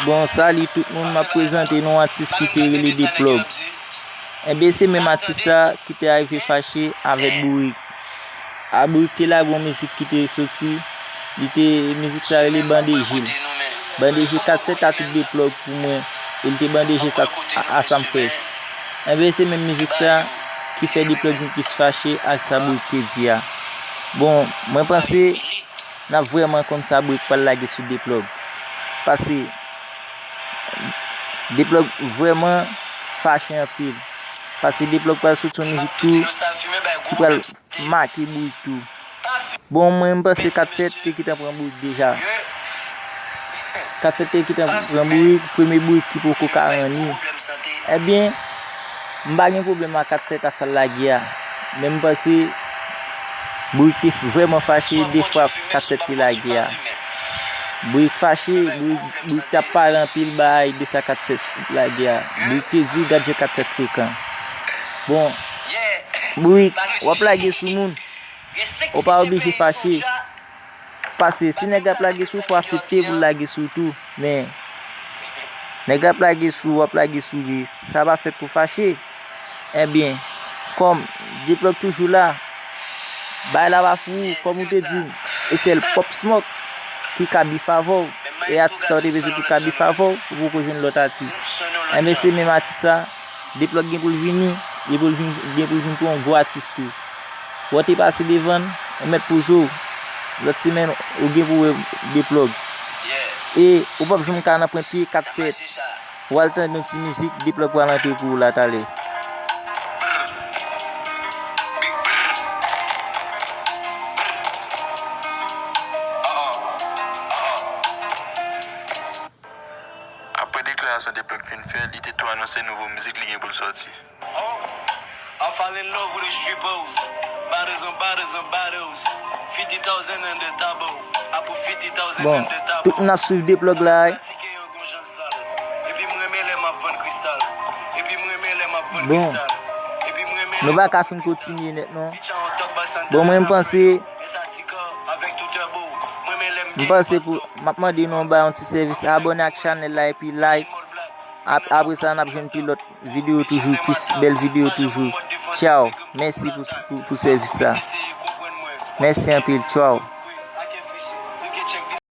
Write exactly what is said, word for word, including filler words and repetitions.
Bon, sali tout moun, m ap prezante nou yon atis ki te rele Deplòg. Enben, se menm atis sa ki te arive fache avèk Bourik. A, Bourik te lage yon mizik ki te soti, li te, mizik sa rele Bande Je l. Bande Je kat sèt a tout Deplòg pou mwen, e li te bande je sa a, a Sam Fresh. Enben, se menm mizik sa ki fè Deplòg vin plis fache ak sa Bourik te di a. Bon, mwen panse n ap vrèman konn sa Bourik pral lage sou Deplòg. Paske Deplòg vrèman fache anpil. Paske Deplòg pral soti yon mizik tou ki pral make Bourik tou. Bon, mwen, m panse kat sèt te gentan pran Bourik deja. Kat sèt te gentan pran Bourik, premye Bourik ki poko ka ranni. Ebyen, m pa gen pwoblèm ak kat sèt a sa l lage a. Men m panse Bourik te vrèman fache de fwa kat sèt te lage a. Bourik fache, Bourik, Bourik t ap pale anpil bagay de sa kat sèt lage a. Bourik te di, "Gad jan kat sèt frekan." Bon, Bourik, w ap lage sou moun. Ou pa oblije fache. Paske si nèg la ap lage sou w, fò w aksepte pou l lage sou w tou. Men, nèg la ap lage sou w, w ap lage sou li. Sa pa fèt pou fache. Ebyen, kòm Deplòg toujou la, bagay la pa pou ou, kòm ou te di m, e sèl Pop Smoke ki ka bif avè w. E atis sa w te bezwen pou ka bif avè w, ou poko jwenn lòt atis. Ebyen, se menm atis sa, Deplòg gen pou l vini, gen pou l vin, gen pou l vin pou yon gwo atis tou. Wè w te pase devan l, ou mèt poze w. Lòt semèn, ou gen pou wè Deplòg. E ou p ap janm ka nan pwen pye kat sèt. W al tande yon ti mizik, Deplòg pral antre pou ou la talè. Apre deklarasyon Deplòg fin fè, li te tou anonse nouvo mizik li gen pou l sòti. I fall in love with the strippers. Bottles and bottles and bottles. Fifty thousand on the table. I put fifty thousand on the table. Bon, tout moun ap swiv Deplòg la. Pratike yo gon jan l sal. Epi m renmen lè m ap vann kristal. Epi m renmen lè m ap vann kristal. Bon, nou pa ka fin kontinye nèt non. Bon, mwen m panse, m panse pou, m ap mande nou bay yon ti sèvis, abòne ak chanèl la epi like. Ap-, apre sa, n ap jwenn pi lòt videyo toujou, plis bèl videyo toujou. Tchaw. Mèsi pou, pou, pou sèvis la. Mèsi anpil. Tchaw.